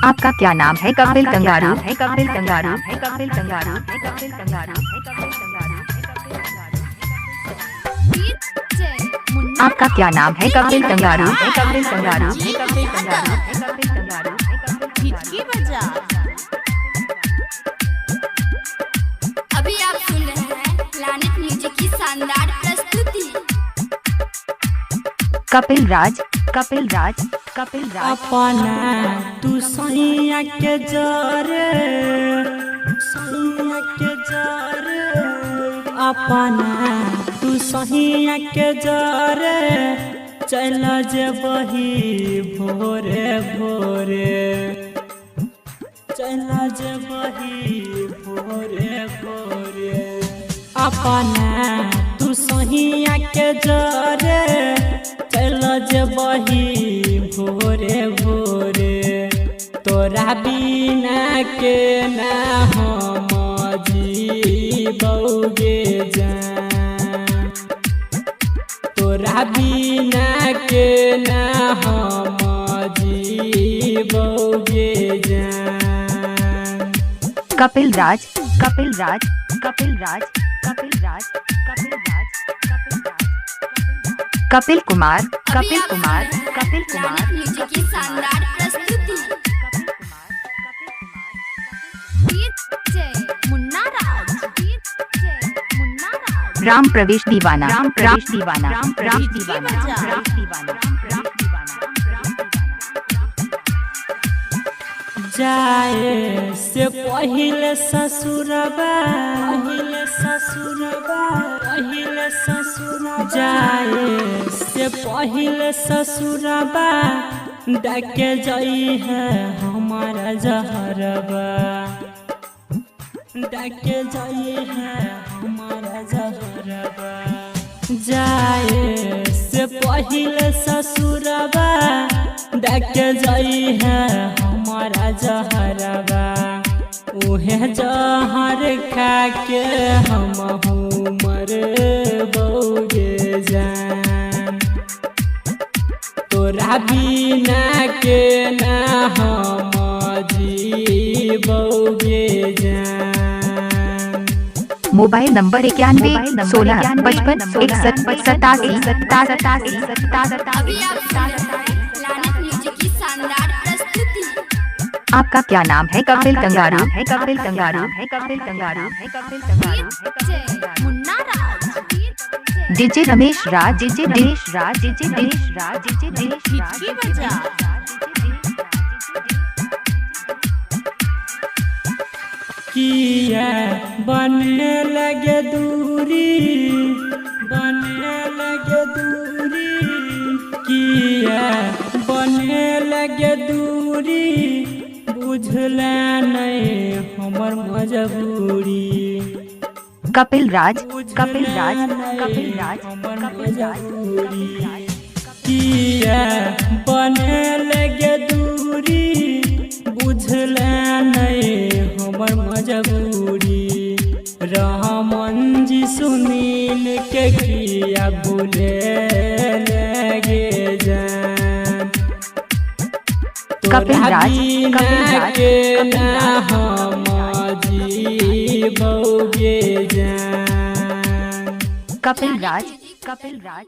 आपका क्या नाम है? कपिल कंगारू है, कपिल कंगारू है, कपिल कंगारू है, कपिल कंगारू है, कपिल कंगारू है, कपिल कंगारू। डीजे मुन्ना आपका क्या नाम है? कपिल कंगारू है, कपिल कंगारू है, कपिल कंगारू है, कपिल कंगारू है, कपिल हिचकी बजा। अभी आप सुन रहे हैं प्लानिट म्यूजिक की शानदार प्रस्तुति। कपिल राज, कपिल राज, कपिल राज। अपना तू सैया के जरे, सैया के जरे, अपना तू सैया के जरे चल जेबही भोरे भोरे, चल जेबही भोरे भोरे। अपना तू सहिया के जरे चल जेबही भोरे भोरे, तोरा बिना के ना हम जीबौगे जान, तोरा बिना के ना हम जीबौगे जान। कपिल राज, कपिल राज, कपिल राज, कपिल राज, कपिल राज, कपिल राज, कपिल कुमार, अभी कपिल आप सुन कुमार, रहे हैं कपिल कुमार, प्लानिट म्यूजिक की शानदार प्रस्तुति। कपिल कुमार, कपिल कुमार। डीजे मुन्ना राज, डीजे मुन्ना राज। राम प्रवेश दीवाना, राम प्रवेश दीवाना, राम प्रवेश हिचकी दीवाना, बजा। राम दीवाना, राम दीवाना, राम दीवाना। जाए से पहिले ससुरबा, पहिले ससुरबा, पहिले ससुरबा, जाए से पहिले ससुरबा डाके जई है हमारा जहरबा, डाके जई है हमारा जहरबा। जाए से पहिले ससुरबा डाके जई है हमारा जहरबा, उहे जहर खा के हम मर बौगे जान, तोरा बिना के ना हम जीबौगे जान। Mobile number 91 16 55 61 87 87 87। अभी आप सुन रहे हैं प्लानिट म्यूजिक की शानदार प्रस्तुति। आपका क्या नाम है? कपिल कंगारू है, कपिल कंगारू है, कपिल कंगारू है, कपिल कंगारू है, डीजे मुन्ना राज, DJ DJ Ramesh Raj, DJ Ramesh Raj, DJ Ramesh Raj, DJ Ramesh Raj. हिचकी बजा। किया बनने लगे दूरी, बनने लगे दूरी, किया बनने लगे दूरी, बुझला नहीं हमर मजबूरी। कपिल राज, कपिल राज, कपिल राज, कपिल राज, मजबूरी। किया बने लगे दूरी, बुझला नहीं हमर मजबूरी, रहमन जी सुनील के किया भूले लगे जान, कपिल तोरा राज, बिना कपिल राज, के कपिल ना राज, हम जीबौगे जान। कपिल राज, कपिल राज।